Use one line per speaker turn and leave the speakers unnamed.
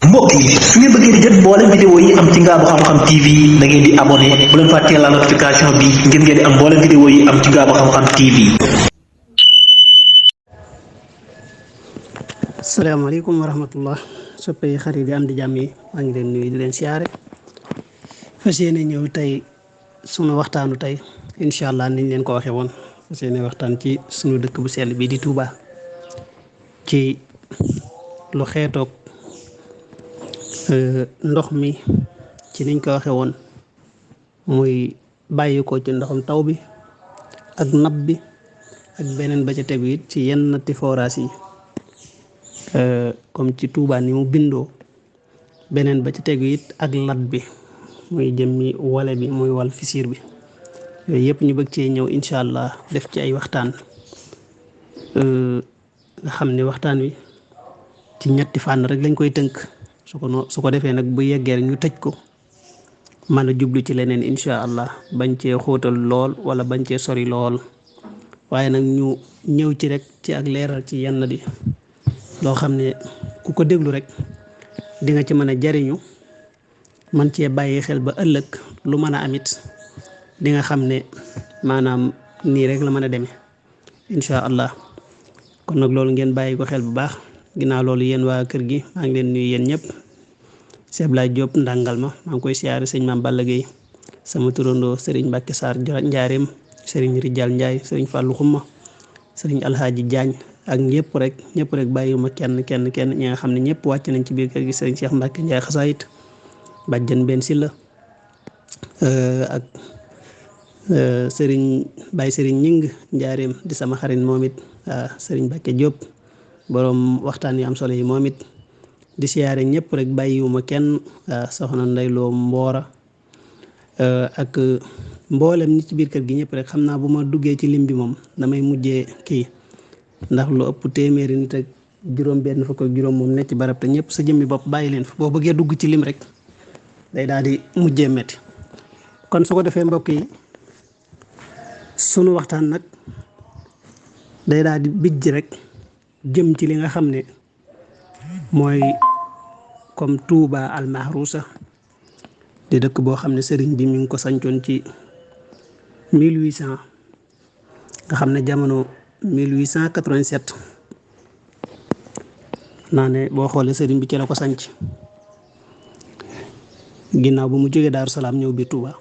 mbokk yi su ngeen bëggee di jot mboolem vidéo yi am ci Ngaabu Xam-Xam TV da ngeen di abonné bu leen fàttee la notification bi ngir ngeen di am mboolem vidéo yi am ci Ngaabu Xam-Xam TV.
asalaamaaleykum wa rahmatullah soppe yi xarit yi am di jàmm yi maa ngi leen nuyu di leen siyaare fas yéene ñëw tey sunu waxtaanu tey incha allah niñ leen ko waxee woon fas yéene waxtaan ci sunu dëkk bu sell bii di Touba ci lu xeetoog ndox mi ci niñ ko waxee woon muy bàyyi ko ci ndoxum taw bi ak nab bi ak beneen ba ca tegu it ci yenn natti forage yi comme ci Touba ni mu bindoo beneen ba ci tegu it ak lat bi muy jëmmi wale bi muy wal fissure bi yooyu yëpp ñu bëgg cee ñëw incha allah def ci ay waxtaan nga xam ne waxtaan wi ci ñetti fànn rek lañ koy tënk su ko defee nag bu yeggee rek ñu tëj ko mën a jublu ci leneen incha allah bañ cee xóotal lool wala bañ cee sori lool waaye nag ñu ñëw ci rek ci ak leeral ci yenn di loo xam ne ku ko déglu rek di nga ci mën a jariñu man cee bàyyi xel ba ëllëg lu mën a amit di nga xam ne maanaam nii rek la mën a demee incha allah kon nag loolu ngeen bàyyi ko xel bu baax ginnaaw loolu yéen waa kër gi maa ngi leen nuyu yéen ñëpp Seblaay Diop ndàngal maa ngi koy siyaare sëñ Maam Balla Gueye sama turandoo Serigne Mbacke Sarr Njaareem Serigne Rijal Ndiaye Serigne Fallou Xumma Serigne Alhaaji Diagne ak ñëpp rek bàyyiwuma kenn ñi nga xam ne ñëpp wàcc nañ ci biir kër gi Serigne Cheikh Mbacke Ndiaye xasaayit bàjjan benn silla ak Serigne Baye Serigne Ñing Njaareem di sama xarit moom it Serigne Mbacke Diop boroom waxtaan yu am solo yi moom it di siyaare ñëpp rek bàyyiwuma kenn soxna Ndeyloo Mboora ak mboolem nit ci biir kër gi ñëpp rek xam naa bu ma duggee ci lim bi moom damay mujjee kii ndax lu ëpp téeméeri nit ak juróom benn fukk ak juróom moom nekk ci barab te ñëpp sa jëmmi bopp bàyyi leen fa boo bëggee dugg ci lim rek day daal di mujjee metti kon su ko defee mbokk yi sunu waxtaan nag day daal di bijj rek jëm ci li nga xam ne mooy comme Touba al Mahrousa di dëkk boo xam ne sëriñ bi mi ngi ko sancoon ci 1800 nga xam ne jamono 1887 naa ne boo xoolee sëriñ bi ci la ko sanc ginnaaw bu mu jógee Daaru Salaam ñëw biir Touba